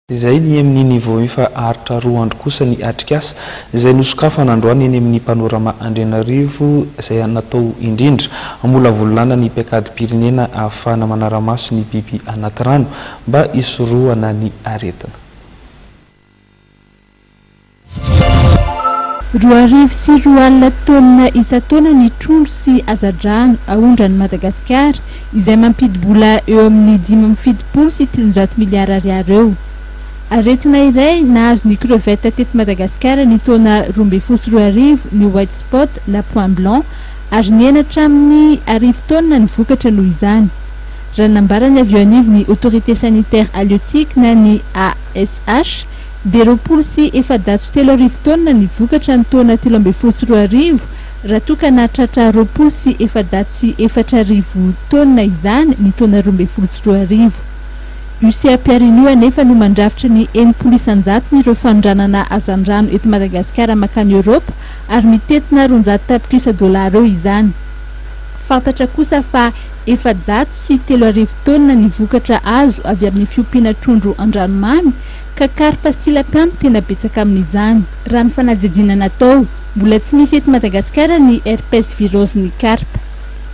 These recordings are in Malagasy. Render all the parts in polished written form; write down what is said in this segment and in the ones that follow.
Izay ny amin'ny niveau io fa haharitra 2 andro kosa ny atrikasa izay nosokafana androany eny amin'ny Panorama Andrianarivo, izay natao indrindra hamolavolana ny paikadim-pirenena ahafahana manara-maso ny biby anaty rano mba hisorohana ny aretina. 220 taonina isan-taona ny trondro sy aza-drano aondran'i Madagasikara, izay mampidi-bola eo amin'ny 375 miliara ariary eo. Aretina iray nahazo ny crevette teto Madagasikara ny taona 2012 ny white spot na point blanc, ary nihena hatramin'ny 1000 taonina ny vokatra noho izany. Raha nambarany avy eo anivon'ny Autorité sanitaire halieutique na ny ASH, dia 320 taonina ny vokatra ny taona 2013, raha toa ka nahatratra 420 taonina izany ny taona 2012. Io seha-pihariana io anefa no mandrafitra ny 60% ireo fanondranana hazandrano eto Madagasikara mankany Eoropa, ary mitentina 200 tapitrisa dolara eo izany. Fantatra kosa fa 403 taonina ny vokatra azo avy amin'ny fiompiana trondro an-dranomamy, ka karpa sy tilapia no tena betsaka amin'izany. Raha ny fanadihadiana natao, mbola tsy misy eto Madagasikara ny herpès virose ny karpa.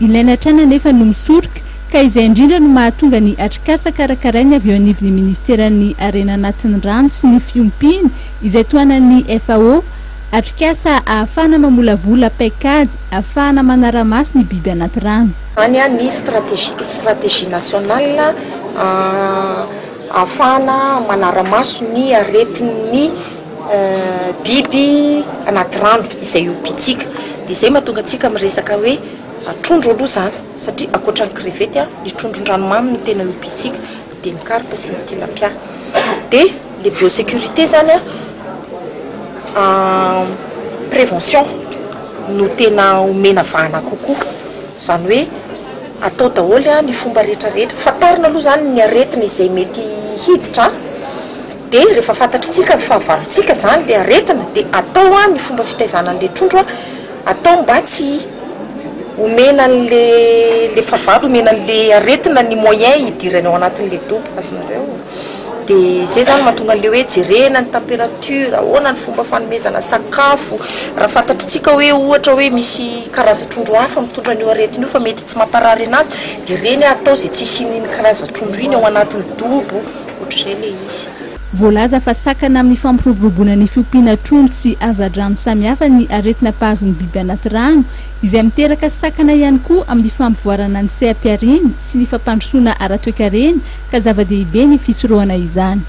Ilaina hatrany anefa no misoroka, ka izay indrindra no mahatonga ny atrikasa karakarainy avy eo anivon'ny ministeran'ny harena anatin'ny rano sy ny fiompiana, izay tohanan'ny FAO, atrikasa ahafahana mamolavola paikady ahafahana manara-maso ny biby anaty rano. Zany a ny stratégie nationale ahafahana manara-maso ny aretin'ny biby anaty rano izay ompiantsika. Dia izay mahatonga antsika miresaka hoe trondro aloha zany, satria ankoatra ny crevette a, ny trondron-dranomamy no tena ompiantsika, dia ny carpe sy ny tilapia. Dia le biosécurité zany a, prévention no tena omena vahana kokoa, zany hoe atao daholo a ny fomba rehetrarehetra. Fantarina aloha zany ny aretina izay mety hiditra, dia rehefa fantatritsika ny fahavalontsika zany le aretina, dia atao a ny fomba fitaizana an'le trondro a, atao mba tsy omena an'le le fahavalo, omena an'le aretina ny moyen hidirany ao anatin'le dobo azonareo. Dia zay zany mahatonga an'le hoe jerena ny température, ahoana ny fomba fanomezana sakafo. Raha fantatritsika hoe ohatra hoe misy karazan-trondro hafa mitondra an'io aretina io fa mety tsy mamparary anazy, dia ireny atao izay tsy hisian'iny karazan-trondro iny ao anatin'ny dobo, ohatr'izay le izy. Voalaza fa sakana amin'ny fampiroboroboana ny fiompiana trondro sy aza-drano samihafa ny aretina mpahazo ny biby anaty rano, izay miteraka sakana ihany koa amin'ny fampivoarana ny seha-pihariana sy ny fampandrosoana ara-toekarena, ka zava-dehibe ny fisorohana izany.